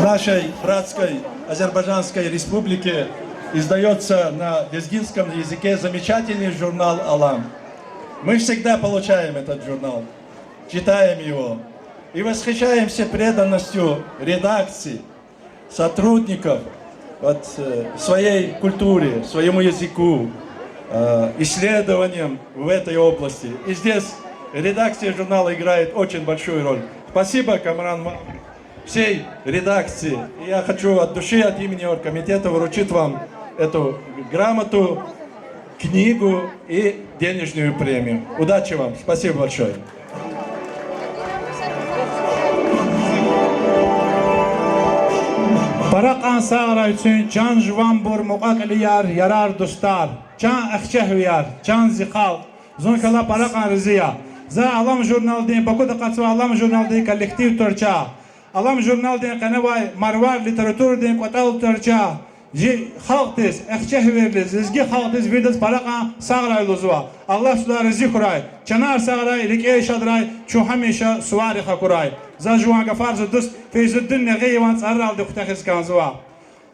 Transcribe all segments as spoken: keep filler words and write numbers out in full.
нашей братской Азербайджанской Республике издается на лезгинском языке замечательный журнал «Алам». Мы всегда получаем этот журнал, читаем его и восхищаемся преданностью редакции, сотрудников, вот, э, своей культуре, своему языку, э, исследованиям в этой области. И здесь редакция журнала играет очень большую роль. Спасибо, Камран, вам, всей редакции. И я хочу от души, от имени оргкомитета вручить вам эту грамоту, книгу и денежную премию. Удачи вам. Спасибо большое. Пара кьван сагърай куьн, чан жуванбур, мукьва-кьилияр, ярар-дустар, чан ахцегьвияр, чан зи халкь. Зун квелай пара кьван рази я. За Алам журналдин, Бакуда акъатзавай Алам журналдин коллектив тир ча. Алам журналдин къеневай Марвар литературадин кӀватӀал тир ча. Зи халкьдиз, ахцегьвийриз, лезги халкьдиз, виридаз пара кьван сагърай лугьузва. Аллагьди ваз рази хьурай. Чанар сагърай, рикӀер шадрай, чун гьамиша суварик акурай. За жуван гафар зи дуст Фейзуддин Нагъиеван цӀараралди куьтягьиз кӀанзава.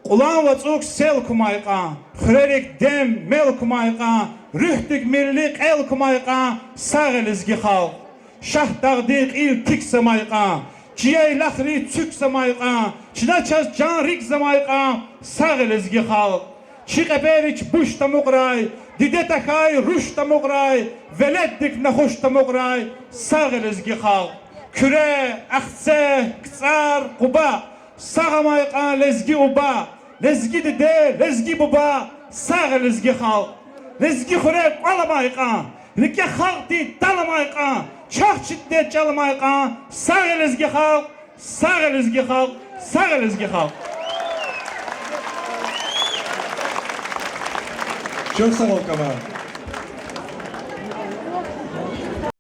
Кьулан вацӀук сел кумай кьван, хуьрерик дем, мел кумай кьван, руьгьдик милли кьел кумай кьван, сагъ я лезги халкь. Шагьдагъдин кьил тикзамай кьван, чи яйлахрин цуькзамай кьван, чна чаз чан-рикӀ замай кьван, сагъ я лезги халкь. Чи кьепӀери чубуш тамукьрай, диде тахьай руш тамукьрай, веледдик нахуш тамукьрай, сагъ я лезги халкь. Куьре, Ахцегь, КцӀар, Къуба, сагъ амай кьван лезги уба, лезги диде, лезги буба, сагъ я лезги халкь. Лезги хуьре кӀвал амай кьван, рикӀе халкьдин тӀал амай кьван, чахъ чи дидед чӀал амай кьван, сагъ я лезги халкь, сагъ я лезги халкь, сагъ я лезги халкь. Чухсагъул, Камран.